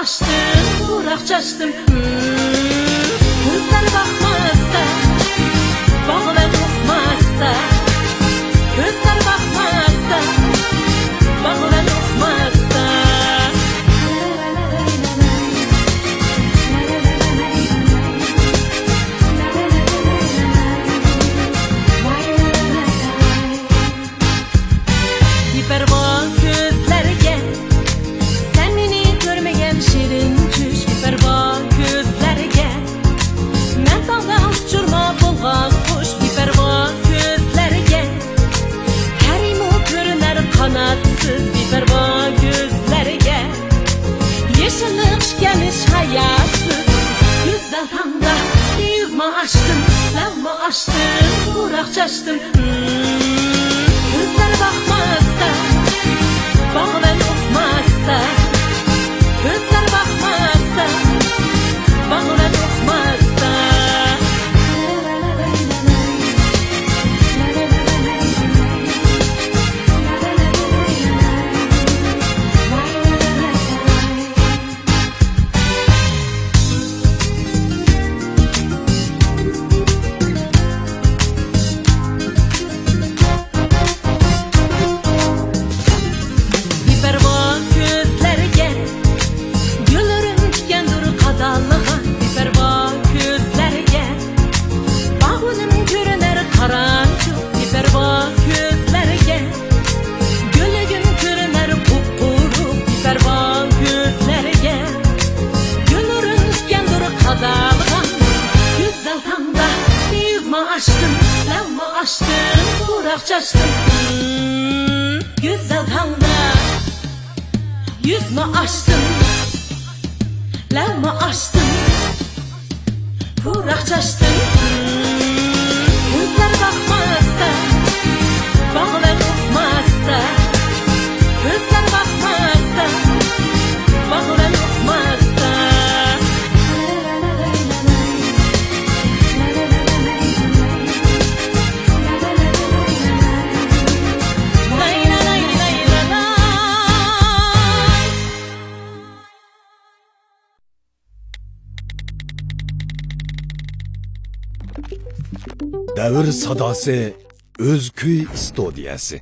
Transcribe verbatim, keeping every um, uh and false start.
ئاچتىم، پۇراق چاچتىم. كۆزلەر باقماستا، باغلار ئۇقماستا. كۆزلەر باقماستا، باغلار ئۇقماستا. بىپەرۋا كۆزلەرگە، سەن مېنى كۆرمىگەن شېرىن چۈش. بىپەرۋا كۆزلەرگە، مەن تاڭدا ئۇچۇرما بولغان قۇش. بىپەرۋا كۆزلەرگە، پەرىمۇ كۆرۈنەر قاناتسىز. بىپەرۋا كۆزلەرگە، يېشىللىق ئىكەنمىش ھاياسىز. گۈزەل تاڭدا يۈزمۇ ئاچتىم، لەۋمۇ ئاچتىم، پۇراق چاچتىم. كۆزلەر باقماستا، باغلار ئۇقماستا. كۆزلەر باقماستا، باغلار ئۇقماستا. بىپەرۋا كۆزلەرگە، گۈللىرىم تىكەندۇر قادالغان. بىپەرۋا كۆزلەرگە، باغۋىنىم كۆرۈنەر قارانچۇ. بىپەرۋا كۆزلەرگە، گۈللۈكۈم كۆرۈنەر قۇپقۇرۇق. بىپەرۋا كۆزلەرگە، گۈللىرىم تىكەندۇر قادالغان. گۈزەل تاڭدا يۈزمۇ ئاچتىم، لەۋمۇ ئاچتىم، پۇراق چاچتىم. گۈزەل تاڭدا يۈزمۇ ئاچتىم، لەۋمۇ ئاچتىم، پۇراق چاچتىم. كۆزلەر باقماستا، باغلار ئۇقماستا. كۆزلەر باقماستا، باغلار ئۇقماستا. دەۋر ساداسى، ئۆز كۈي ئىستۇدىيەسى.